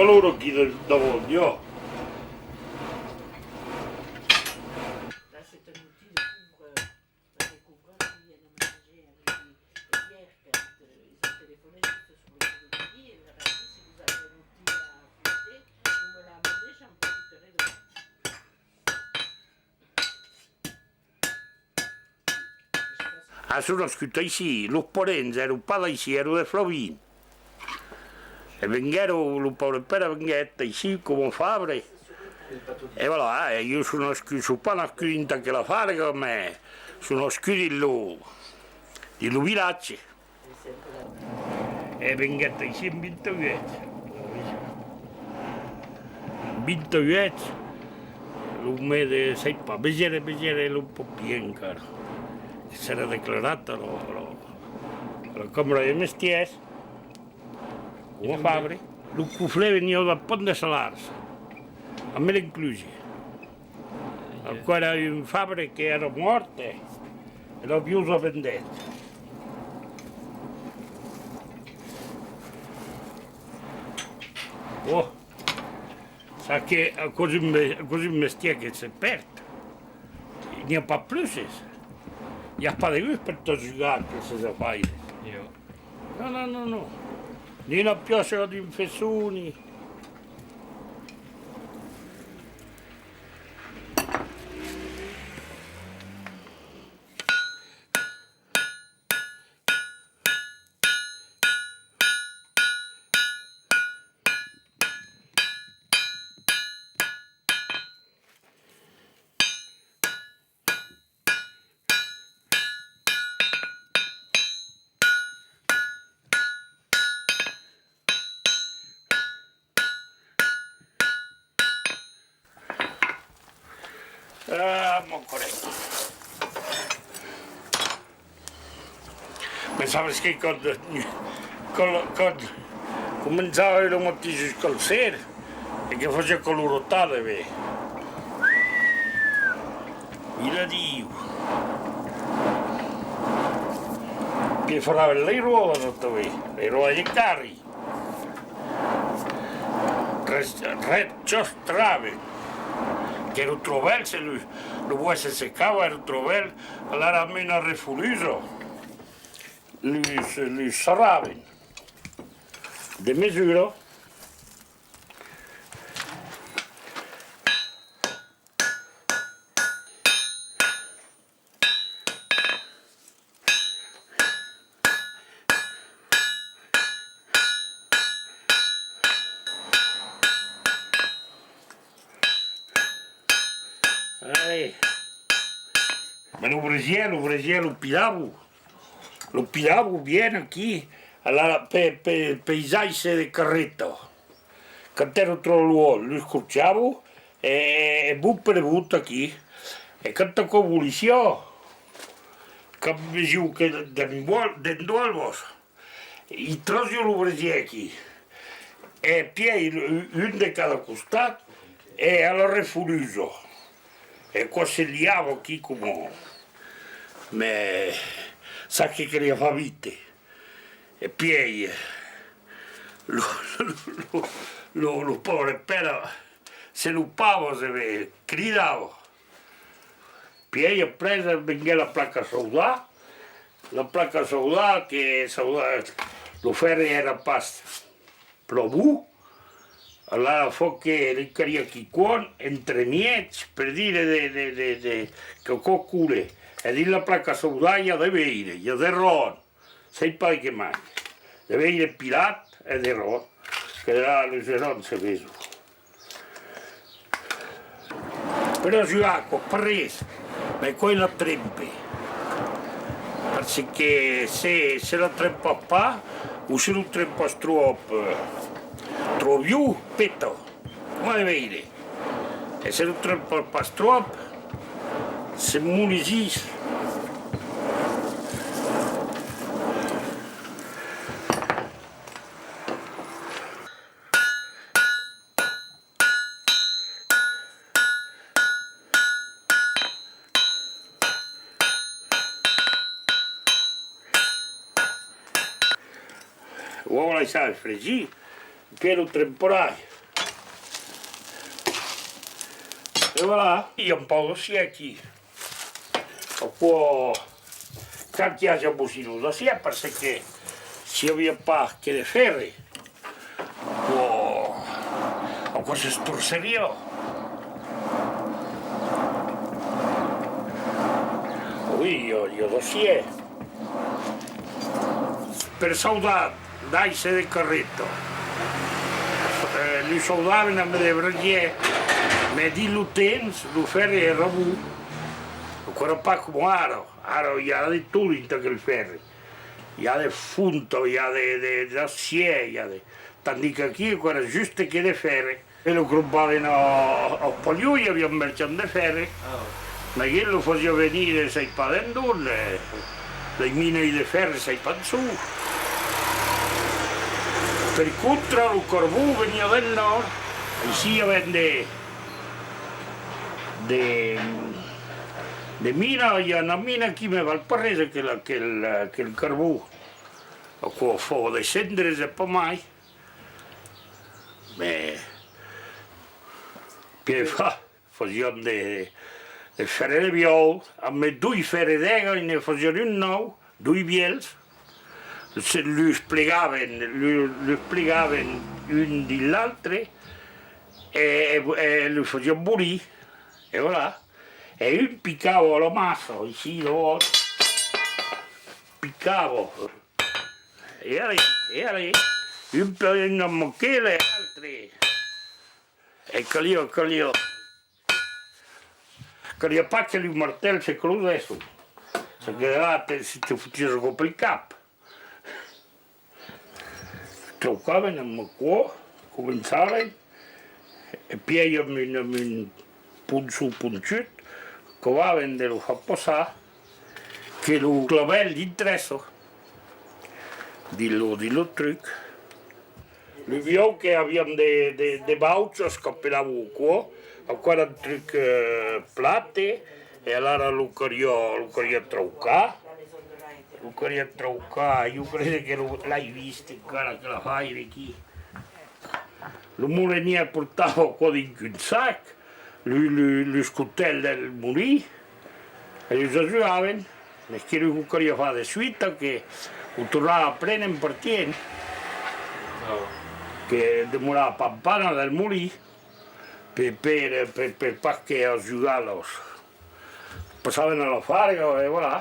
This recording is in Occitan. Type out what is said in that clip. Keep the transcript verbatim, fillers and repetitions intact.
Alora, aquí de, davant, jo. Là, c'est un outil de couvre, euh, de couvreur qui vient de mélanger avec les, les bières quand, euh, ils ont téléphoné juste sur le coup de midi et il leur a dit, si vous avez un outil à fouetter, vous me l'amenez, j'en profiterai demain. A, son nascut aicí, los parents èran pas d'aicí, èran de Flavin. E venguèron, lo paure pèra venguèt aicí coma fabre. E voilà, e ieu son nascut, son pas nascut dins aquela farga, mès son nascut dins lo, dins lo vilatge. E venguèt aicí en vint-e-uèch. Vint-e-uèch, lo mes de, sai pas, vegère, vegère lo papièr encara. S'èra declarat a la, a la, a la Cambra de Mestièrs, coma fabre. Lo coflèr veniá del Pont de Salars, amb l'enclusa. Aquò èra un fabre qu'èra mòrt, e la viusa vendèt. Ò! Sas que aquò's un me-, aquò's un mestièr que se pèrd. N'i a pas plusses. I a pas de gust per tot jugar a aquestes afaires. Non, non, non, non. Ni una piòcha, ni un fesson, ni... Ah, mon collègue. Mès sabes que quand, quand, quand començava lo matin jusqu'al ser, e que fasiá calor a tarde, ben, vila Diu. Que farà l'airola tanben, l'airola de carri. Ret-, rechostraven. Qu'èra tròp bèl, se lo, lo boès se secava, èra tròp bèl, alara amb una refulusa los, los sarraven de mesura. Ai. Mès lo bresièr, lo bresièr, lo pilavo. Lo pilavo bien aquí, a la, pe, pe, pels aisses de carreta. Quand èra tròp luònh, los corchavo e, e, e bot per bot aquí. E quand aquò bolissiá, quand vesiá que d'en, d'en doas, i trasiá lo bresièr aquí. E pièi un de cada costat e a la refulusa. E aquò se liava aquí coma... Mès sas que caliá far vite. E pièi, lo, lo, lo, lo, lo paure pèra se lopava, se ve, cridava. Pièi après venguèt la placa saudar, la placa saudar que sauda-, lo fèrre èra pas pro bon, alara fa que li caliá quicòm entremièg per dire de, de, de, de, que aquò cole. E dins la placa saudar i a de veire, i a de ron. Sai pas de qué mai. De veire pilat e de ron, que de là los erons se veson. Però jugar aquò pas res, mès aquò es la trempa. Parce que se, se la trempas pas, o se lo trempas tròp, eh, tròp viu, peta. Coma de veire. E se lo trempas pas tròp, se molissís. Vau laissar fregir, que lo tremparai. E voilà, i a un pauc d'acièr aquí. Aquò, cal qu'i aja bocin d'acièr, parce que s'i aviá pas que de fèrre, aquò, aquò s'estorceriá. Oui, i a, i a d'acièr. Per saudar d'aises de carreta, eh, lo saudavan amb de brasièrs, mès dins lo temps, lo fèrre èra bon. Aquò èra pas coma ara. Ara, i a de tot dins aquel fèrre. I a de fonta, i a de, de, d'acièr, i a de... Tandis qu'aquí, aquò èra juste que de fèrre. E lo crompavan a, a, als Palhons, i aviá un merchand de fèrre. Ah. Mès que lo fasiá venir, sai pas d'endont, eh, las minas de fèrre, sai pas d'on. Per contra, lo carbon veniá del nòrd. Aicí i aviá de, de, de mina, i a una mina aquí, mès val pas res, aquel, aquel, aquel carbon. Aquò fa de cendres e pas mai. Mès, pièi fa, fasián de, de fèrre de viòl, amb dos fèrres d'èga, ne fasián un nòu, dos vièlhs, se, los plegavan, lo-, los plegavan un dins l'autre, e, e, e los fasián bolir, e voilà. E un picava a la maça, aicí, davant, picava. E allez, e allez, un per un amb aquel e l'autre. E caliá, caliá. Caliá pas que lo martèl se crosèsson. Çò que era, te, se te fotiás aquò pel cap. Traucavan amb aquò, començavan, e pièi amb un, amb un ponçon ponchut, acabavan de lo far passar, que lo clavèl dintrèssa dins lo, dins lo truc. Lo viòl que avián de, de, de bauchas qu'apelavan aquò, aquò èra un truc, eh, plate, e alara lo caliá, lo caliá traucar. Lo caliá traucar, ieu crese que lo, l'ai vist encara que la faire aquí. Lo molenièr portava aquò dins un sac, lo, lo, los cotèls del molin, e los ajudavan, mès que lo caliá far de suita, que o tornava prene en partient, que demorava pas en pana del molin, per, per, per, per pas que ajugar los. Passavan a la farga, e voilà.